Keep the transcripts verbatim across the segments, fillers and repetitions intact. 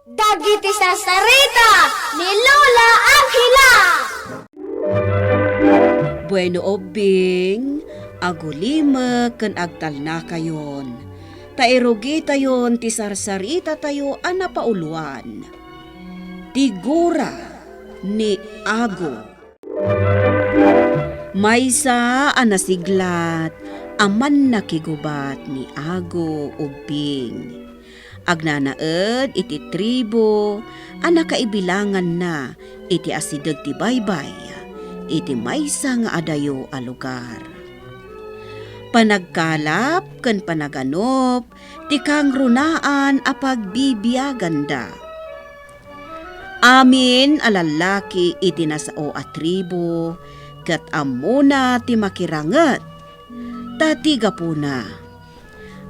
Dagiti sarsarita ni Lola Angela. Bueno, ubbing, agulimek ken agtalnakayon, ta irugitayon ti sarsarita tayo a napauluan, Ti Gura ni Ago. Maysa a nasiglat a mannakigubat ni Ago, ubbing. Agnanaed iti tribu a nakaibilanganna iti asideg ti baybay iti maysa nga adayo a lugar. Panagkalap ken panaganup ti kangrunaan a pagbibiaganda. Amin a lallaki iti nasao a tribu ket ammona ti makiranget, ta ti gapuna,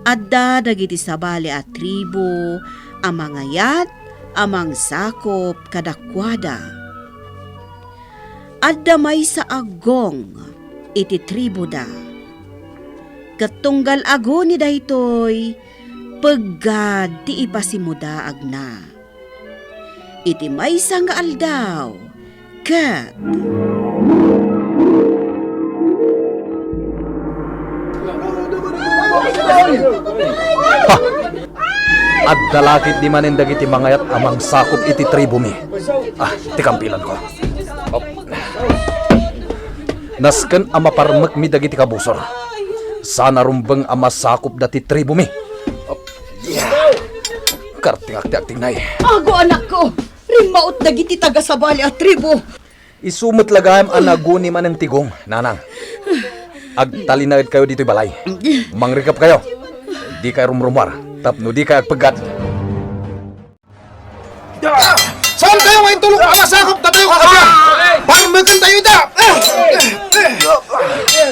adda dagiti sabali a tribu a mangayat a mangsakop kadakuada. Adda maysa a gong iti tribuda, ket tunggal aguni daytoy, peggad ti ipasimudaagna. Iti maysa nga aldaw, ket Ha! Adda la ketdi manen dagiti mangayat a mangsakop iti tribumi. Ah, ti kampilanko. Op. Nasken a maparmekmi dagiti kabusor. Saan a rumbeng a masakopda ti tribumi. Op. Yeah. Kartingak ti agtingnay. Ago, anakko! Rimmaut dagiti taga-sabali a tribu. Isu met la gayam a naguni manen ti gong, nanang. Agtalinaedkayo ditoy balay. Mangrikepkayo. Dikay rumrumuar tapno dikay agpeggad. Saan kayo nga intulok a masakop datayo kakabian? Parmeken tayo ida!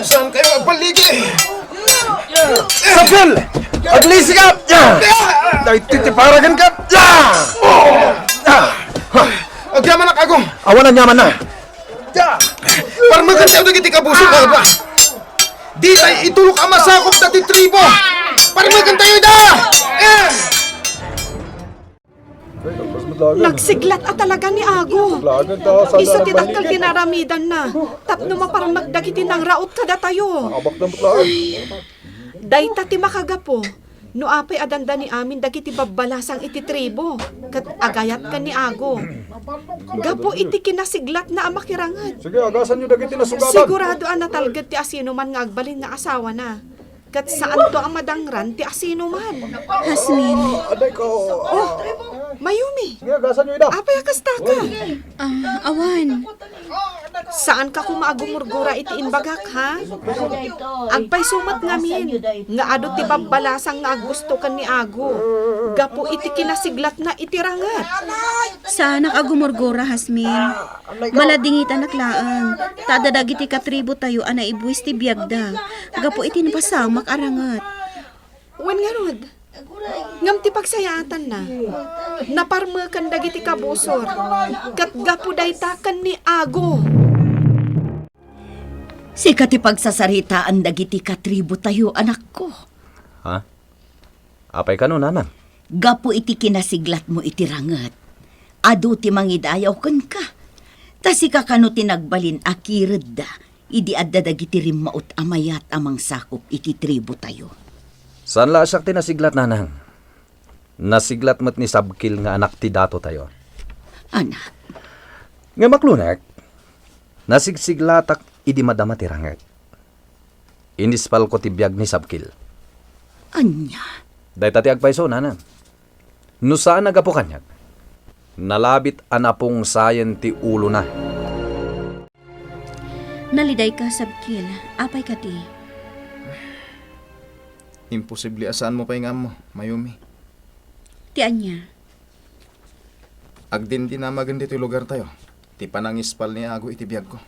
Saan kayo agballigi? Sabel! Aglisi ka! Daytoy ti paragen ka! Agyamanak, Ago! Awan aniamanna! Parmeken tayo dagiti kabusor, kakabian! Ditay itulok a masakop dati tribo! Parmeken tayo ida! Eh! Nagsiglat a talaga ni Ago. Isu ti dakkel ti naramidanna tapno maparmek dagiti nangraot kadatayo. Dayta ti makagapu no apay a dandani amin dagiti babbalasang iti tribo ket agayat ken ni Ago. Gapu iti kinasiglatna a makiranget. Sige, agasanyo dagiti nasugatan. Sigurado a natalged ti asinoman nga agbalin nga asawana. Ket saanto a madangran ti asinoman. Hasmin. Oh, Mayumi. Sige, agasanyo ida. Apay a kastaka? Ah, awan. Saanka koma a gumurgura iti imbagak, ha? Agpayso met ngamin nga adu ti babbalasang nga aggusto ken ni Ago gapu iti kinasiglatna iti ranget. Saanak a gumurgura, Hasmin. Maladingitanak laeng, ta adda dagiti katribotayo a naibuis ti biagda gapu iti napasamak a ranget. Wen ngarud, ngem ti pagsayaatanna, naparmeken dagiti kabusor, ket gapu dayta ken ni Ago. Sika ti pagsasaritaan dagiti katribotayo, anakko. Ha? Apay kano, nanang? Gapu iti kinasiglatmo iti ranget, adu ti mangidayaw kenka. Ta sika kano ti nagbalin a kiredda idi adda dagiti rimmaut a mayat a mangsakop iti tribotayo. Saan la a siak ti nasiglat, nanang. Nasiglat met ni Sabkil nga anak ti datotayo. Anak. Ngem aklunek, nasigsiglatak idi madama ti ranget. Inispalko ti biag ni Sabkil. Ania? Dayta ti agpayso, nanang. No saan a gapu kaniak, nalabit a napungsayen ti ulona. Nalidayka, Sabkil. Apay kadi? Imposible a saanmo pay nga ammo, Mayumi. Ti ania? Agdindinamagen ditoy lugartayo ti panangispal ni Ago iti biagko.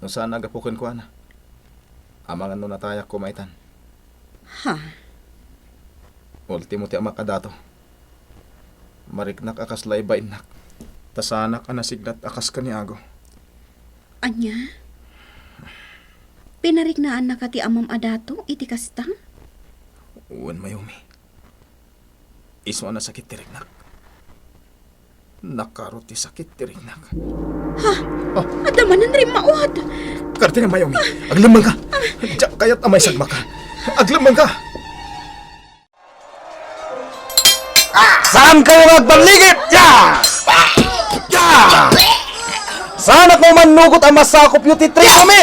No saan a gapu kenkuana, amangan no natayak koma itan. Ha? Ultimo ti amak a dato. Mariknak a kasla ibainnak, ta saanak a nasiglat a kas ken ni Ago. Ania? Pinariknaannaka ti amam a dato iti kasta? Wen, Mayumi. Isu a nasakit ti riknak. Nakaro ti sakit ti riknak. Ha? Oh. Adda manen rimmaot. Kartini, Mayumi. Aglemmengka. Diak kayat a maisagmaka. Aglemmengka. Saan kayo nga agballigit? Ya! Ya! Saan ako manugot a masakop yu ti tribo mi?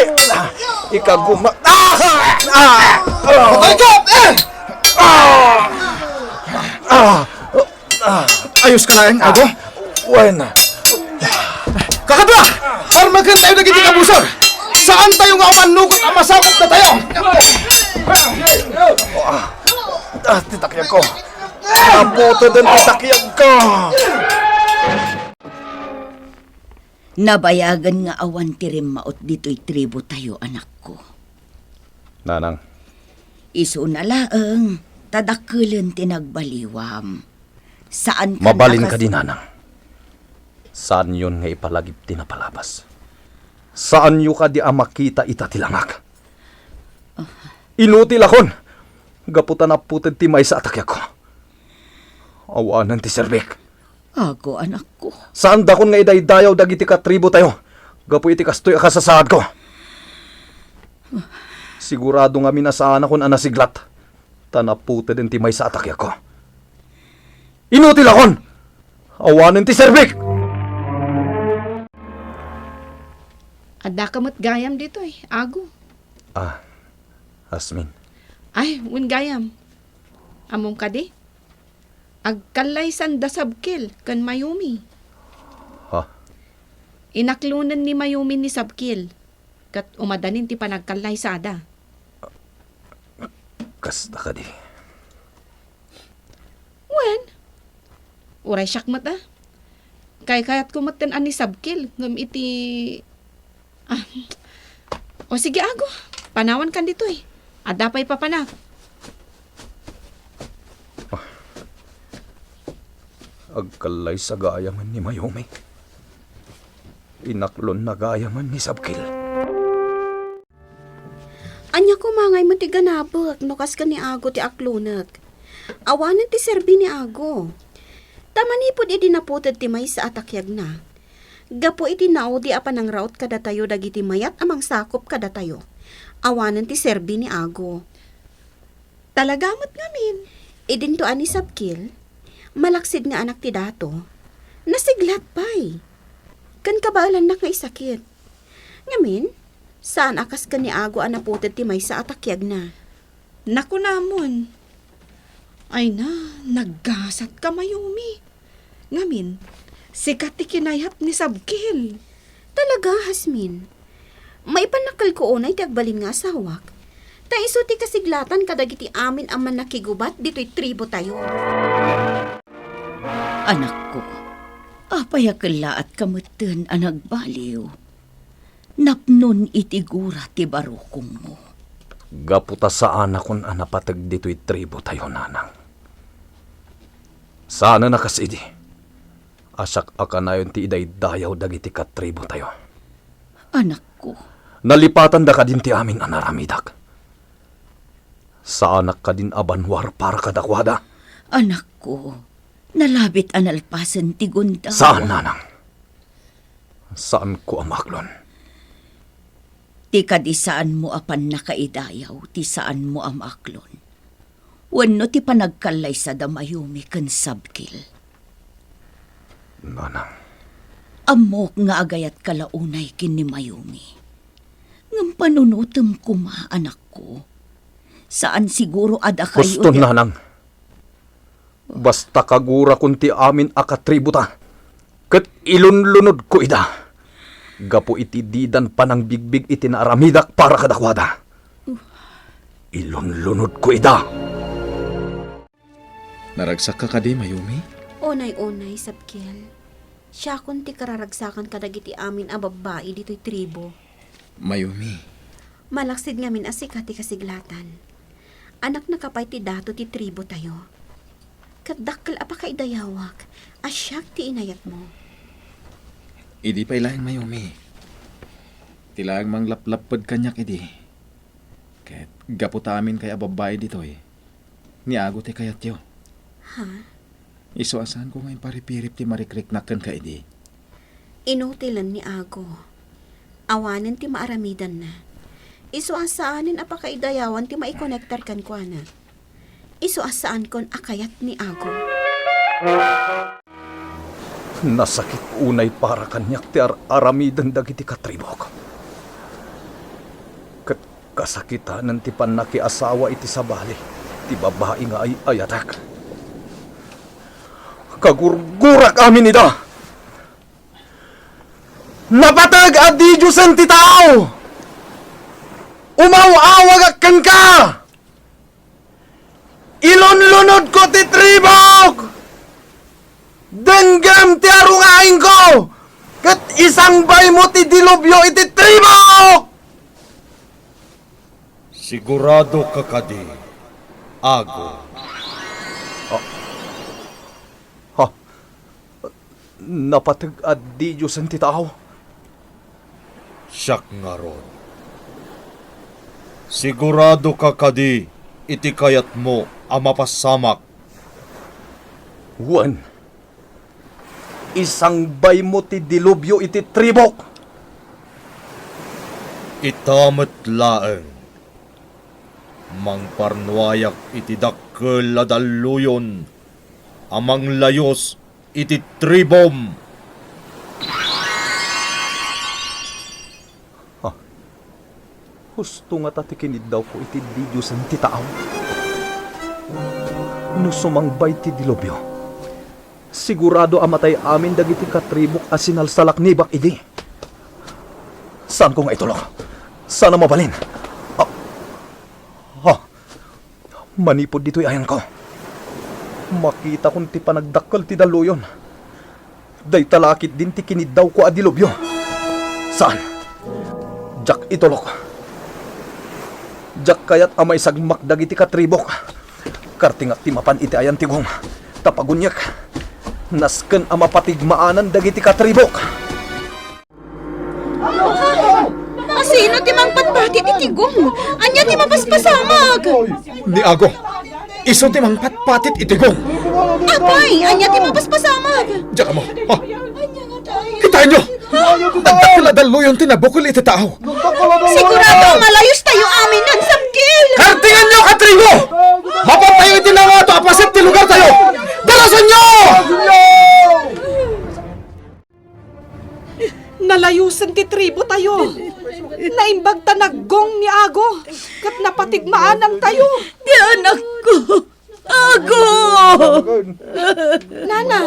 Ikaguma... Ah! Ah! Ah! Patay ka! Eh! Ah! Ah! Ah! Ayos ka laeng, Ago? Wen. Kakabla! Armaken tayo dagiti kabusor! Saan tayo nga umannugot a masakop na tayo? Ah, ah, ti takiag ko! Naputeden ti takiag ko! Nabayagen nga awan ti rimmaot ditoy tribo tayo, anakko. Nanang. Isuna laeng, ta dakkelen ti nagbaliwam. Saan ka Mabalin nakas- kadi, Nanang. Saanyon nga ipalagip ti napalabas. Saanyo kadi a makita ita ti langak. Ah. Inutilakon. Gapu ta naputed ti maysa a takiagko. Awanen ti serbik. Ago, anakko. Saandakon nga idaydayaw dagiti katribo tayo. Gapu iti kastoy a kasasaadko. Sigurado ngamin a saanakon a nasiglat. Ta naputeden ti maysa a takiagko. Inutilakon! Awanen ti serbik! Addaka met gayam ditoy, Ago. Ah, Asmin. Ay, wen gayam. Ammom kadi? Agkallaysan da Sabkil ken Mayumi. Ha? Inaklonen ni Mayumi ni Sabkil, ket umadanin ti panagkallaysada. Kasta kadi? Wen, uray siak met a. Kaykayatko metten a ni Sabkil, ngem iti, ah, o sige, Ago, panawankan ditoy. Adda pay papanak. Ah. Agkallaysa gayamen ni Mayumi. Inaklonna gayamen ni Sabkil. Ania koma ngay met ti ganabek no kas ken ni Ago ti aklonek? Awanen ti serbi ni Ago. Ta manipud idi naputed ti maysa a takiagna, gapu iti naudi a panangraut kadatayo dagiti mayat a mangsakop kadatayo, awanen ti serbi ni Ago. Talaga met ngamin. Idinto a ni Sabkil, malaksid nga anak ti dato, nasiglat pay. Ken kabaelannak nga isakit. Ngamin, saan a kas ken ni Ago a naputed ti maysa a takiagna. Nakunamon, ay na, naggasatka, Mayumi. Ngamin, sika ti kinayat ni Sabkil. Talaga, Asmin? Maipannakkelko unay ti agbalin nga asawak. Ta isu ti kasiglatan kadagiti amin a mannakigubat ditoy tribo tayo. Anakko, apay a kellaat ka metten a nagbaliw? Napnon iti gura ti barukongmo. Gapu ta saanakon a napateg ditoy tribo tayo, Nanang. Saanen a kas idi a siak a kanayon ti idaydayaw dagiti katribo tayo. Anakko. Nalipatanda kadin ti amin a naramidak. Saanak kadin a banwar para kadakuada. Anakko, nalabit a nalpasen ti gundawak. Saan, Nanang. Saanko a maaklon. Ti kadi saanmo a pannakaidayaw ti saanmo a maaklon. Wenno ti panagkallaysada Mayumi ken Sabkil. Nanang. Ammok nga agayatka la unay ken ni Mayumi. Ngem panunotem koma, anakko. Saan siguro a dakayo Huston, ti Nanang. Basta kagurakon ti amin a katribota, ket ilunlunodko ida. Gapu iti didan panangbigbig iti naaramidak para kadakuada. Ilunlunodko ida. Naragsakka kadi, Mayumi? Unay-unay, Sabkil. Siakon ti kararagsakan kadagiti amin a babbai ditoy tribo. Mayumi. Malaksid ngamin a sika ti kasiglatan. Anaknaka pay ti dato ti tribotayo. Ket dakkel a pakaidayawak a siak ti inayatmo. Idi pay laeng, Mayumi. Ti laeng manglaplapped kaniak idi. Ket gapu ta aminkayo a babbai ditoy, ni Ago ti kayatyo. Ha? Isu a saanko nga imparipirip ti marikriknak kenka idi. Inutilen ni Ago. Awanen ti maaramidanna. Isu a saanen a pakaidayawan ti maikonektar kenkuana. Isu a saankon a kayat ni Ago. Nasakit unay para kaniak ti ar-aramiden dagiti katribok. Ket kasakitanen ti pannakiasawa iti sabali ti babai nga ay-ayatek. Kagurgurak amin ida. Napateg a didiosen ti tao! Umaw-awagak kenka! Ilunlunodko ti tribok! Denggem ti arungaingko! Ket isangbaymo ti dilubyo iti tribok! Sigurado ka kadi, Ago? Ah. Ha? Napateg a didiosen ti tao? Siak ngarud. Sigurado ka kadi iti kayatmo a mapasamak? Wen, isangbaymo ti dilubyo iti tribok. Ita met laeng, mangparnuayak iti dakkel a dalluyon a manglayus iti tribom. Ah, husto ngata ti kiniddawko iti didiosen ti tao. No sumangbay ti dilubyo, sigurado a matay amin dagiti katribok a sinalsalaknibak idi. Saanko nga itulok. Saan a mabalin. Ah, ah. Manipud ditoy ayanko, makitakon ti panagdakkel ti dalluyon. Dayta la ketdin ti kiniddawko a dilubyo. Saan. Diak itulok. Diak kayat a maisagmak dagiti katribok. Kartingak ti mapan iti ayan ti gong, ta paguniek. Nasken a mapatigmaanan dagiti katribok. Asino ti mangpatpatit iti gong? Ania ti mapaspasamak? Ni Ago. Isu ti mangpatpatit iti gong. Apay, ania ti mapaspasamak? Diak ammo. Ha? Kitaenyo! Nagdakkel a dalluyon ti nabukel iti tao. Sigurado a malayustayo amin, nagsabkil! Kartinganyo, katribo! Mapantayo iti nangato a paset ti lugartayo! Dalasanyo! Nalayosen ti tribotayo. Naimbag ta naggong ni Ago, ket napatigmaanantayo. Ti anakko, Ago! Nana,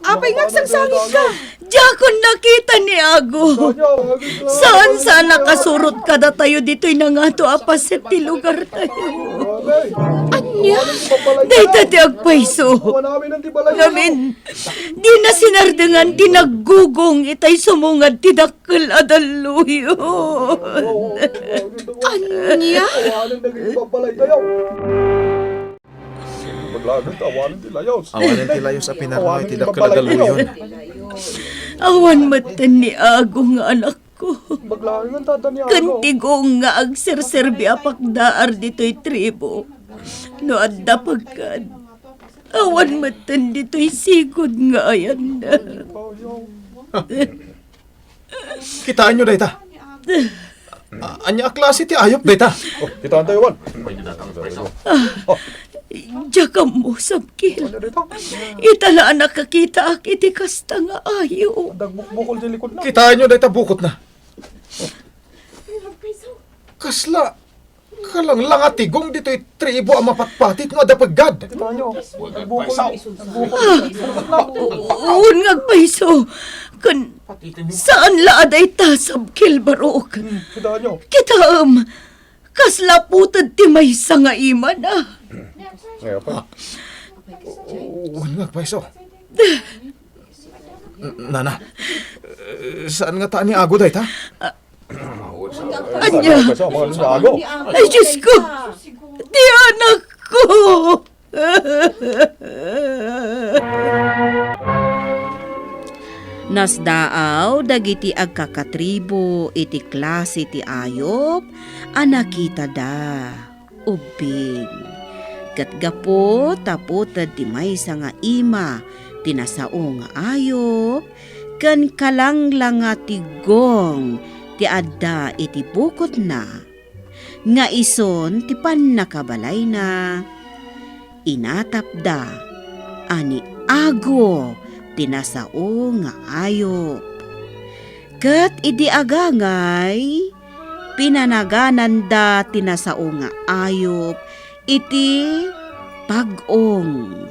apay nga agsangsangit ka? Diakon nakita ni Ago. Saan sa nakasurot kadatayo ditoy nangato a paset ti lugartayo. Ania? Dayta ti agpayso. Ngamin, dina sinardengan ti naggugong itay sumungad ti dakkel a dalluyon. Ania? Maglagan ta, awanen ti layos. Awanen ti layos a pinarno iti dakkel a dalluyon. Awan metten ni Ago nga anakko. Maglagan ta, Daniel. Ken ti gong nga agserserbi a pakdaar ditoy tribo. No adda pagkan, awan metten ditoy sigud nga ayanna. Kitaenyo dayta. A-, ania a klase ti ayup dayta? Oh, kitaentayo, Juan. Diak ammo, Sabkil. Ania dayta? Ita la a nakakitaak iti kasta nga ayup. Dagbukbukol ti likod na. Kitaenyo dayta bukotna. Kasla Kalanglanga ti gong ditoy tribo a mapatpatit no adda peggad. Kitaenyo, nagbukol, nagbukol. Ah, wen nga agpayso. Ken saan la a dayta, Sabkil Barok. Hmm, kitaenyo. Kitaem, kasla puted ti maysa nga imana. Ngayon pa. Wen nga agpayso. N-, nana, eh, saan ngata ni Ago dayta? Ania? Ay, Diyos ko! Ti anakko! Nasdaaw dagiti agkakatribo iti klase ti ayup a nakitada. Ubbing. Ket gapu ta puted ti maysa nga ima ti nasao nga ayup, ken kalanglanga ti gong ti adda iti bukodna, nga isun ti pannakabalayna, inatapda a ni Ago ti nasao nga ayup. Ket idi agangay, pinanagananda ti nasao nga ayup iti pag-ong.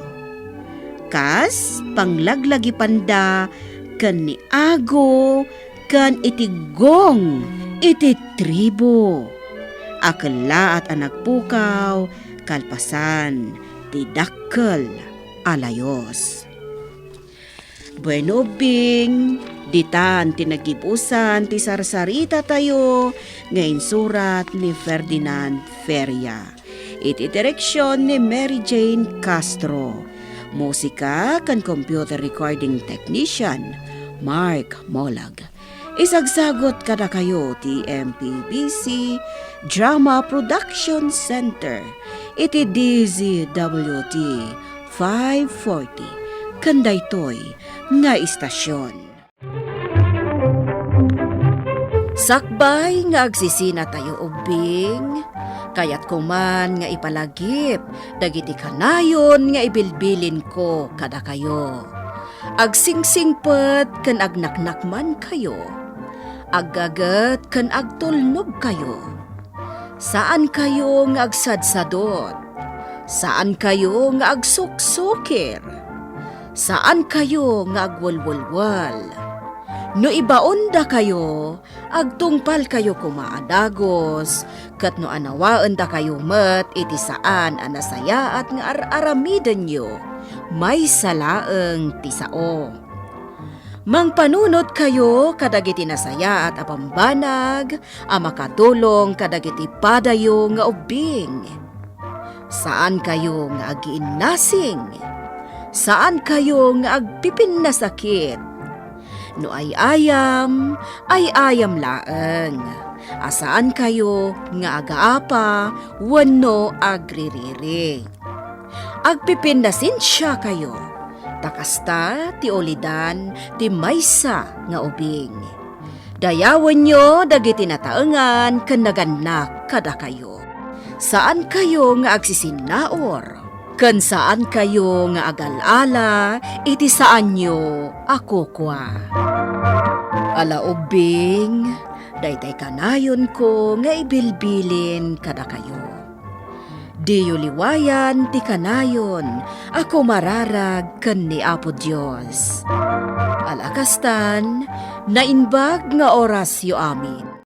Kas panglaglagipanda ken ni Ago ken iti gong iti tribu a kellaat a nagpukaw kalpasan ti dakkel a layus. Bueno, Bing, ditan ti nagibusan ti sarsaritatayo nga insurat ni Ferdinand Feria. Iti direksion ni Mary Jane Castro. Musika ken computer recording technician, Mark Molag. Isagsagut kadakayo ti M P B C Drama Production Center iti D Z W T five forty, ken daytoy nga istasion. Sakbay nga agsisinatayo ubbing, kayatko man nga ipalagip dagiti kanayon nga ibilbilinko kadakayo. Agsingsingpet ken agnaknakmankayo. Aggaget ken agtulnogkayo. Saankayo nga agsadsadot. Saankayo nga agsuksukir. Saankayo nga agwelwelwel. No ibaondakayo, agtungpalkayo koma a dagus, ket no anawaendakayo met iti saan a nasayaat nga ar-aramidenyo, maysa laeng ti sao. Mangpanunotkayo kadagiti nasayaat a bambanag a makatulong kadagiti padayo nga ubbing. Saankayo nga agiinnasing. Saankayo nga agpipinnasakit. No ay-ayam, ay-ayam laeng. A saankayo nga agaapa wenno agririri. Agpipinnasensiakayo, ta kasta ti ulidan ti maysa nga ubing. Dayawenyo dagiti nataengan ken nagannak kadakayo. Saankayo nga agsisinnaur, ken saankayo nga agal-ala iti saanyo a kukua. Ala ubbing, daytay kanayonko nga ibilbilin kadakayo. Diyo liwayan ti kanayon a kumararag ken ni Apo Dios. Ala kastan, naimbag nga orasyo amin.